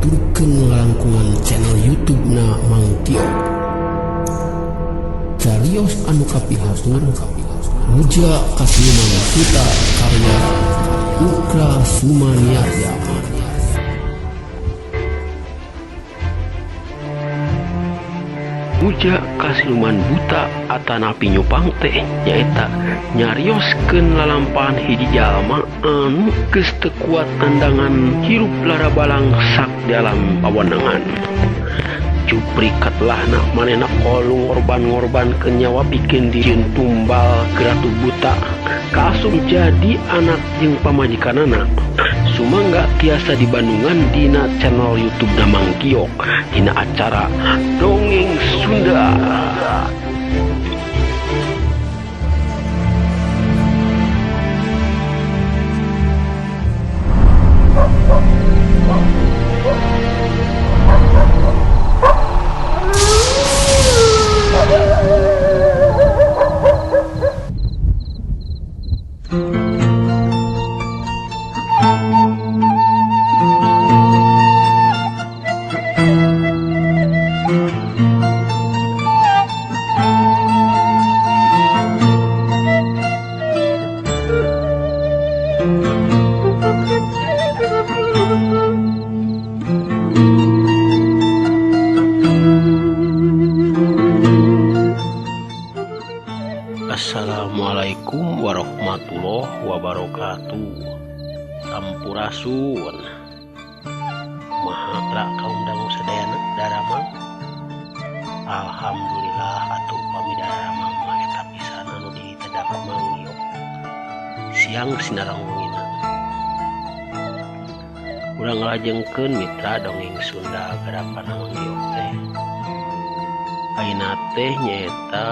Haturkeun ngalangkungan channel YouTube na Mang Tio. Carios anu kapihatur Muja Kasiluman Buta karya Ukra Sumaniarya. Muja Kasiluman Buta atanapi Nyupang teh nyaeta nyarioskeun lalampahan hiji jalma anu geus teu kuat nandangan hirup larabalang sak di alam pawenangan. Jupri katelahna manehna kolung ngorban-ngorbankeun nyawa pikeun dijieun tumbal ke Ratu Buta kaasup jadi anak jeung pamajikanana. Sumangga tiasa dibandungan dina channel YouTube na Mang Giok dina acara Dongeng Sunda. Assalamualaikum warahmatullahi wabarakatuh. Sampurasun. Kumaha tra kaum dangu sadayana daramang. Alhamdulillah atuh pami daramang mah eta pisan anu ditedak Mang Giok. Siang sinarang wengina. Urang ngalajengkeun mitra dongeng Sunda garapan Mang Giok teh. Ayeuna teh nyaeta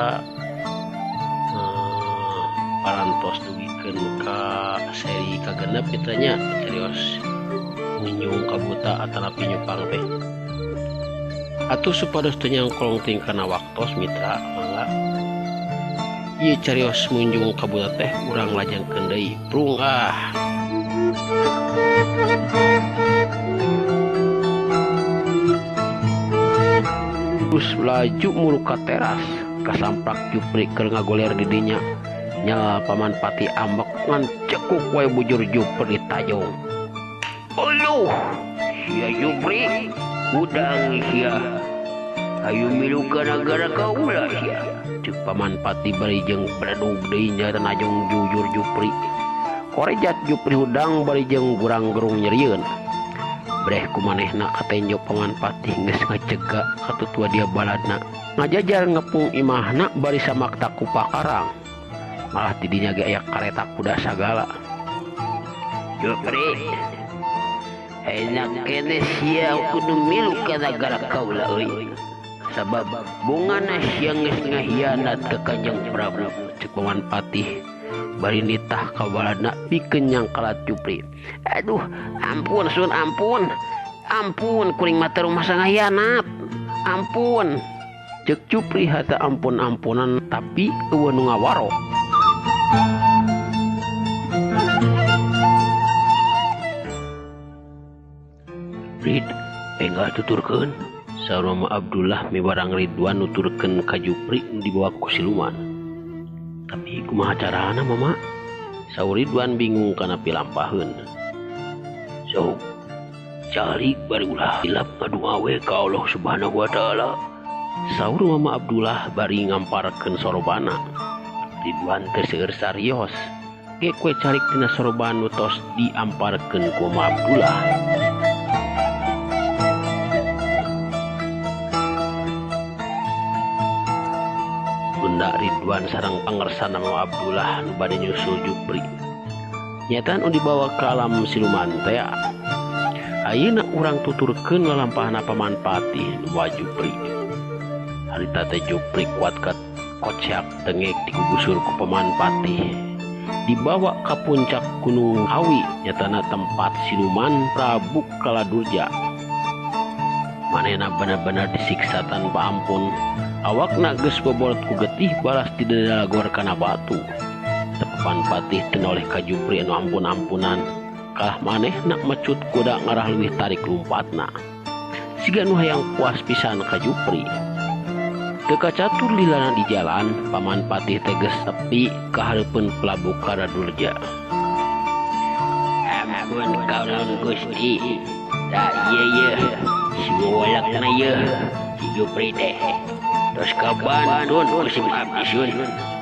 parantos dugikeun ka seri kagenep kitu nya carios munjung ka buta atanapi nyupang teh. Atuh supados teu nyangkolong teuing kana waktos mitra mangga ieu carios munjung ka buta teh urang lajengkeun deui prung ah. Terus laju muru ka teras kasamprak Jupri keur ngagoler di dinya. Nyala Paman Patih ambek ngan cekuk wae bujur Jupri tajong. Uluh, sia Jupri, hudang sia. Hayu milu ka nagara kaula sia. Ceuk Paman Patih bari jeung bredug deui nya najong jujur Jupri. Korejat Jupri hudang bari jeung gurang-gerung nyerieun. Breh kumanehna katenjo Paman Patih geus ngacega katutua dia baladna. Ngajajar ngepung imahna bari samakta ku pakarang. Malah tidinya ge aya kareta kuda sagala. Jupri, enak kene sia kudu milu ka nagara kaula euy. Sabab bungana sia geus ngahianat ka Kanjeng Prabu. Ceuk Paman Patih bari nitah ka baladna pikeun nyangkalat Jupri. Aduh, ampun sun ampun. Ampun kuring mah teu rumasa ngahianat. Ampun. Ceuk Jupri hata ampun-ampunan tapi eueuh nu ngawaro. Rid, enggak tuturkeun. Saur Mama Abdullah miwarang Ridwan nuturkeun ka Jupri nu dibawa ku siluman. Tapi kumaha carana Mama? Saur Ridwan bingung kana pilampaheun. Sok calik bari ulah hilap ngadua we ka Allah Subhanahu wa taala. Saur Mama Abdullah bari ngamparkeun sorobana. Ridwan teh seueur sarios. Ge kue calik tina soroban nu tos diamparkeun ku Mama Abdullah. Bunda Ridwan sareng pangersana Mama Abdullah nu bade nyusul Jupri. Nyaeta nu dibawa ka alam siluman teh. Ayeuna urang tuturkeun lalampahna Paman Patih nu bawa Jupri. Harita teh Jupri kuat ka kocak tengek digugusur ku Paman Patih. Dibawa ka puncak Gunung Awi nyatana tempat siluman Prabu Kaladurja. Manehna bener-bener disiksa tanpa ampun. Awakna geus bobolot ku getih balas didalagor kana batu. Paman Patih teu noleh ka Jupri anu ampun-ampunan. Kalah manehna mecut kuda ngarah leuwih tarik lumpatna. Siga nu hayang puas pisan ka Jupri. Teu kacatur lilana di jalan, Paman Patih teh geus tepi ka hareupeun Prabu Kaladurja. Ampun kaulon Gusti. Da ieu yeuh si wawalakna yeuh si Jupri teh. Tos kabantun ku sim abdi sun.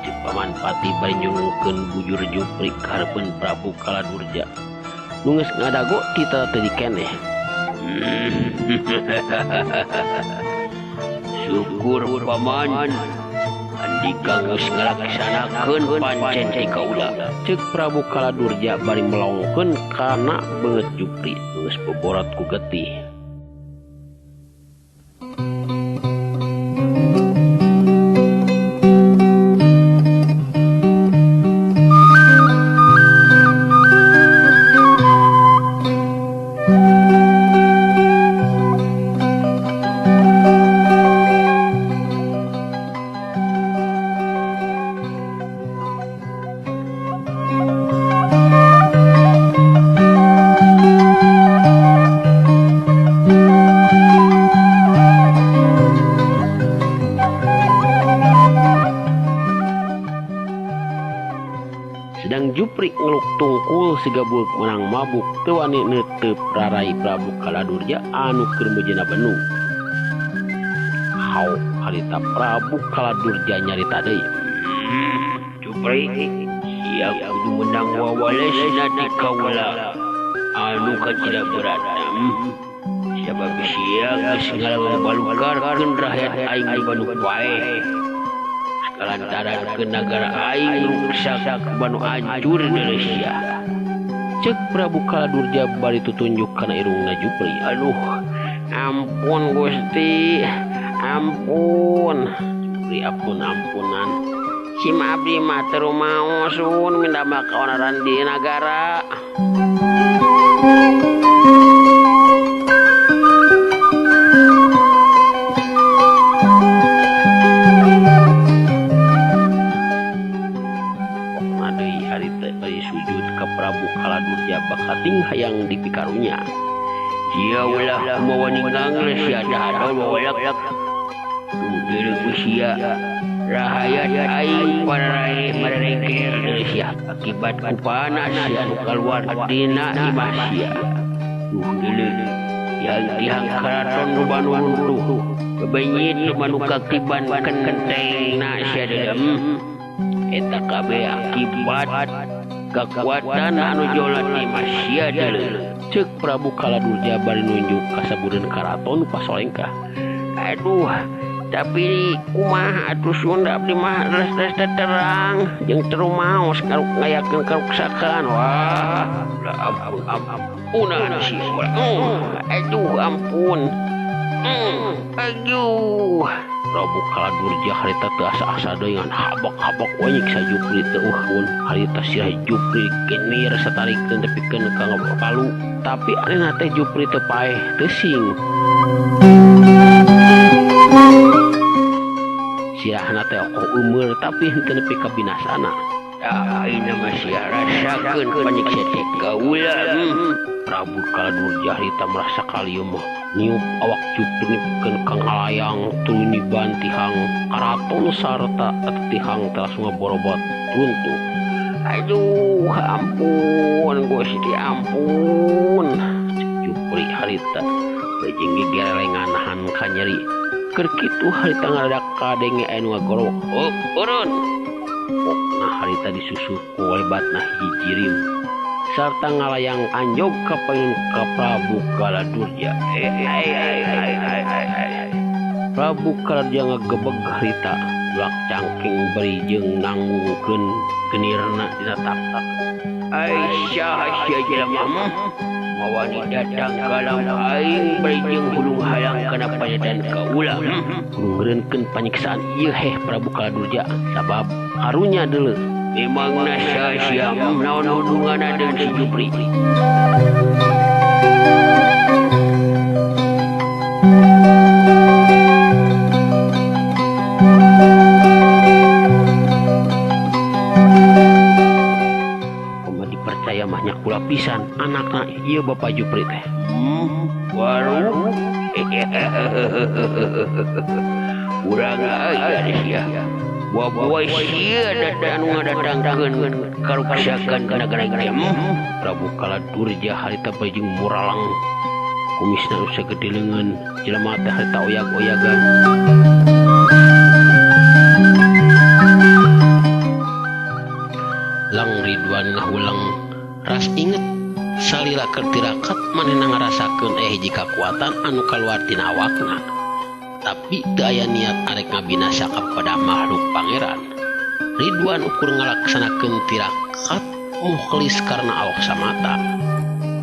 Cek Paman Patih bari nyulungkeun bujur Jupri ka hareupeun Prabu Kaladurja. Nu geus ngadago ti tadi keneh. Syukur paman, andika geus ngalaksanakeun pancen ti kaula. Ceuk Prabu Kaladurja bari melongkeun kana beungeut Jupri geus boborot ku getih. Sedang Jupri ngeluk tungkul siga bueuk menang mabuk teu wani neuteup rarai Prabu Kaladurja anu keur meujeuhna benu. Hau harita Prabu Kaladurja nyarita deui. Jupri, sia kudu menang wawalesna di kaula anu kacida berat. Sabab sia geus ngalawan rakyat aing di Bandung wae. Lantaran ke nagara aing ruksak banu hancur Indonesia. Cek Prabu Kaladurja bari tutunjuk kana irungna Jupri. Aduh, ampun Gusti, ampun. Jupri ampun ampunan. Sim abdi mah teu maos sun mindamel kaonaran di nagara. Prabu Kaladurja bakating hayang dipikarunya. Sia ulah mawa ninggang sia dahadol wawalak. Duh deui sia rahayat aing pararaeh marereker deui sia akibat ku panas sia nu kaluar dina imah sia. Duh deui yang tihang karaton nu banu runtuh bebenyit nu manu kakiban kentengna sia deum. Eta kabeh akibat kekuatan anu jolat di masya deuleu. Ceuk Prabu Kaladurja bari nunjuk ka sabudeun karaton pasolengkah. Aduh, tapi kumaha atuh Sunda abdi mah res-res terang jeung teu maos ngayakeun karuksakan. Wah, ampun ampunan sia. Aduh, ampun. Aduh. Prabu Kaladurja harita teu asa-asa deui ngan habak-habak we nyiksa Jupri teu eueun. Harita sirah Jupri genir satarikeun tepikeun ka palu, tapi anehna teh Jupri teu paeh teu sing. Sirahna teh okoh eumeur tapi henteu nepi ka binasana. Ayeuna mah sia rasakeun panyiksa teh kaula. Prabu Kaladurja harita merasa kalieu mah niup awak Jupri nepikeun ka ngalayang tuluy niban tihang karaton sarta tihang telah ngaborobot runtuh. Aduh, ampun Gusti, ampun. Jupri harita bejeng gegelengan nahan ka nyeri. Keur kitu harita ngadadak kadenge aya nu ngagorowok. Oh, eureun. Pokna harita disusup ku lebatna hiji jirim sarta ngalayang anjog ka payun ka Prabu Kaladurja. Prabu Kaladurja ngagebeg harita bulak cangking bari jeung nanggungkeun genirna dina taktak. Aisyah sia jelema mah mawani datang ka lam aing bari jeung hulung halang kana panyedan kaula. Ngeureunkeun panyiksaan ieu heh Prabu Kaladurja sabab karunya deuleu. Memangna sia naon hubunganna deung si Jupri. Kumaha dipercaya mah nya kula pisan anakna ieu Bapak Jupri teh. Waru. Urang aja sia. Buah-buah sia datang anu ngadatangkeun karuksakan ka nagara ieu. Prabu Kaladurja harita bajing muralang. Kumisna nu sagede leungeun, jelema teh harita oyag-oyagan. Lang Ridwan ngahulang ras inget salila keur tirakat manehna ngarasakeun aya hiji kakuatan anu kaluar tina awakna. Tapi teu aya niat arek ngabinasa kapada makhluk pangeran. Ridwan ukur ngalaksanakeun tirakat mukhlis karena Allah samata.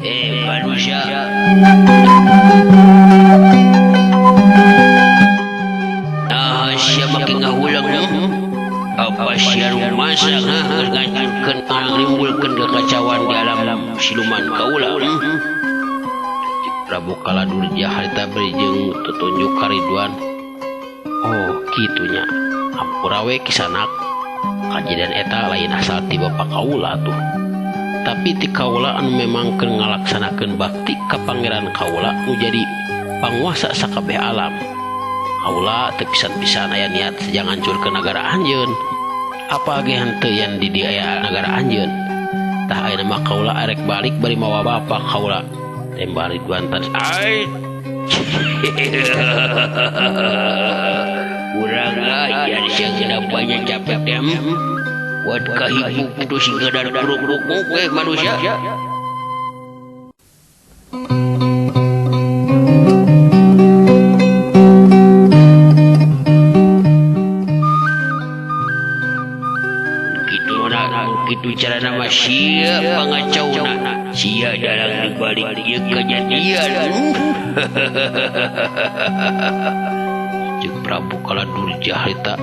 Manusia. Ah, siapa make ngahulang? Apa sia rumasa ngancurkeun ngarimbulkeun kekacauan di alam siluman kaula? Prabu Kaladurja harita beri jeung tutunjuk ka Ridwan. Oh, kitunya. Hampura we kisanak. Kajadian eta lain asal ti bapa kaula tuh. Tapi ti kaula anu memang keur ngalaksanakeun bakti ka pangeran kaula nu jadi panguasa sakabeh alam. Kaula teu pisan-pisan aya niat sejang ngancurkeun nagara anjeun. Apa ge henteu yen di dieu aya nagara anjeun. Tah ayeuna mah kaula arek balik bari mawa bapa kaula. Tembak Ridwan tas. Ai. Kurang ajar siang banyak capek dem. Buat kahibu itu sekadar buruk-buruk manusia. Gitu gitu cara nama sia pangacau sia dalam dibalik ieu kejadian. Ceuk Prabu Kaladurja harita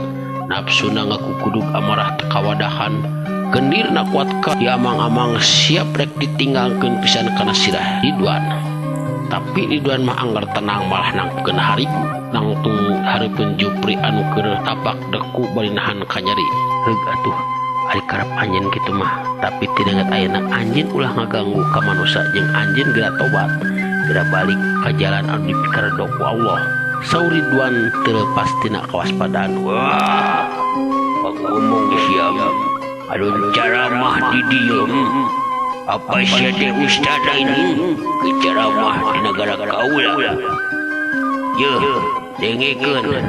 nafsuna ngakukuduk amarah teu kawadahan gendirna kuat ka diamang-amang siap rek ditinggalkeun pisan kana sirah Ridwan. Tapi Ridwan mah anggar tenang malah nangkeun hariku nangtung hareupeun Jupri anu keur tapak deku bari nahan kanyeri. Heug atuh ari karep anjeun kitu mah, tapi tidenget ayeuna anjeun ulah ngaganggu ka manusa jeung anjeun geura tobat, geura balik ka jalan anu dipikaredo ku Allah. Saur Ridwan teu leupas tina kawaspadaan. Wah, ngomong siap. Aduh ceramah di dieu. Apa sia teh ustaz ini? Ke ceramah di negara kaula. Yeuh, dengekeun.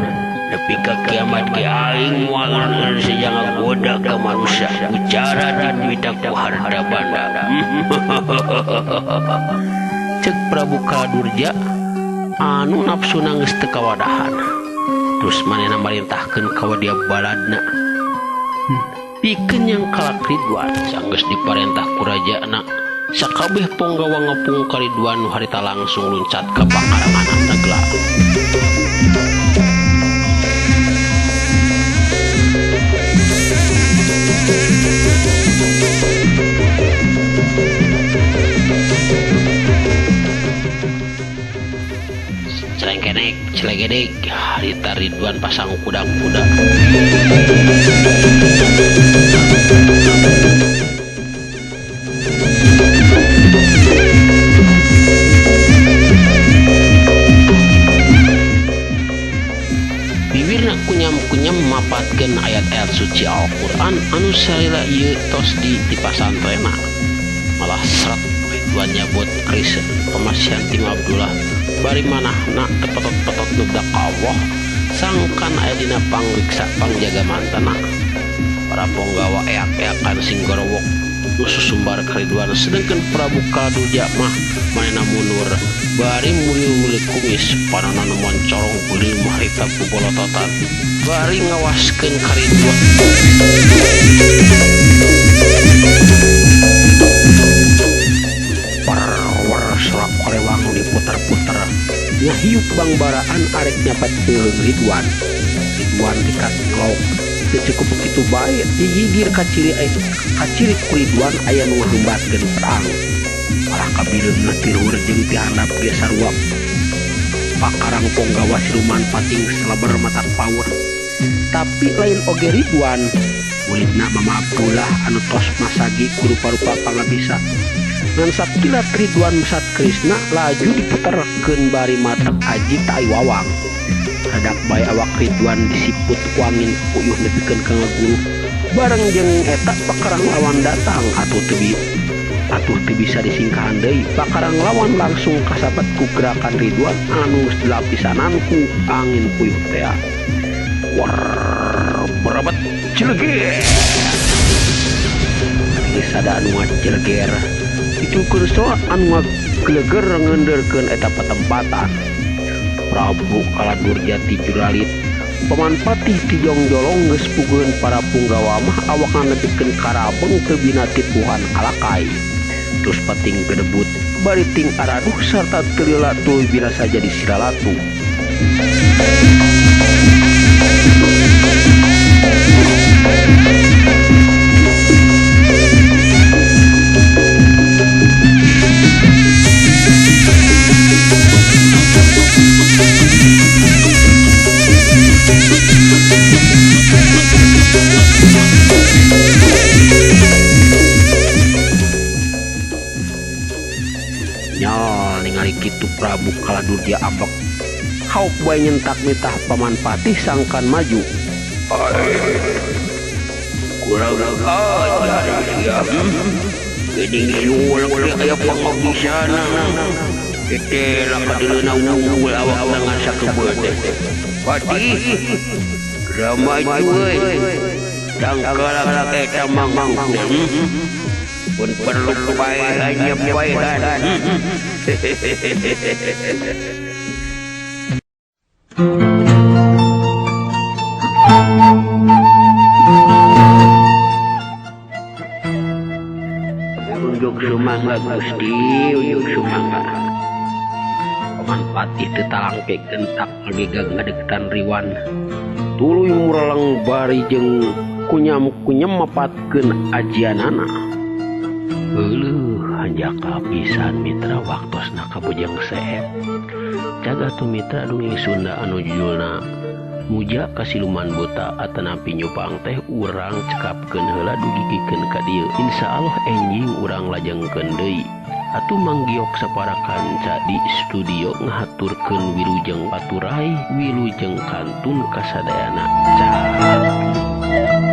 Nepi ka kiamat ge aing moal sejang ngagoda ka manusia bicara dipita ku harta banda. Ceuk Prabu Kaladurja anu nafsuna geus teu kawadahan. Terus manehna marintahkeun ka wadia baladna. Pikeun yang kalak Ridwan sanggeus diparentah ku rajana. Sakabeh ponggawa ngepung ka Ridwan nu harita langsung luncat ka pakarangan negla. Celengkenek, celengkenek, harita Ridwan pasang kuda-kuda. Bibirna kunyam-kunyam mapatkeun ayat-ayat suci Al-Qur'an anu salila ieu tos di pasantrena. Malah serat Ridwan nyabut keris pemasihan Tim Abdullah bari manahna tepetot-petot nudak Allah sangkan aya dina pangriksa pangjaga mantana. Para ponggawa eak-eakan sing gorowok nu susumbar ka Ridwan, sedengkeun Prabu Kaladurja mah manehna mundur bari mulil-mulil kumis panonna nu moncorong beureum harita bubolototan bari ngawaskeun ka Ridwan. Serak korewang diputer-puter ngahiup bangbaraan arek nyapat beuheung Ridwan. Ridwan dikatlok teu cukup kitu bae digigir kaciri kaciri ku Ridwan aya nu ngahembatkeun perang. Malah kabireunna ti luhur jeung ti handap ge sarua pakarang ponggawa siluman pating seleber mata power. Tapi lain oge Ridwan muridna Mama Abdullah anu tos masagi ku rupa-rupa pangabisa. Ngan sakilat Ridwan mesat Krisna laju diputerkeun bari matak aji tai wawang. Hadak bae awak Ridwan disiput ku angin puyuh nepikeun ka ngaguru. Bareng jeung eta pakarang lawan datang atuh teu bisa disingkahan deui. Pakarang lawan langsung kasabat ku gerakan Ridwan anu geus dilapisanan ku angin puyuh tea. War berebet cileger. Geus sada anu ngacileger. Ditukeun soa anu ngageleger ngeundeurkeun eta patempatan. Prabu Kaladurjati juralit Paman Patih ti Jongjolong geus puguheun para punggawa mah awakna nepikeun karabeng teu bina tipuhan alakai. Terus pating gedebut bari ting araduh sarta teu lila tuluy binasa jadi silalatu. Nyol ningali kitu Prabu Kaladurja ambek. Hauk bae nyentak nitah Paman Patih sangkan maju. Kurang ajar sia. Geuning siul aya pangabisana. Teh lah kadeuleuna unggul awak ngan sakebeut teh. Patih geura maju euy. Dangkalak eta manggung. Pun perlu paehan paehan. Unjuk sumangga Gusti, unjuk sumangga. Paman Patih teu talangke gentak ngagegag ngadeukeutan Riwan. Tuluy mureleng bari jeung kunyam-kunyam mapatkeun ajianana. Euleuh hanjakal pisan mitra waktosna ka Bujang Seep. Caga atuh mitra dongeng Sunda anu judulna Muja ka Siluman Buta atanapi Nyupang teh urang cekapkeun heula dugikeun ka dieu. Insyaallah enjing urang lajengkeun deui. Atuh manggiok sapara kanca di studio ngahaturkeun wilujeng paturai wilujeng kantun kasadayana. Cak.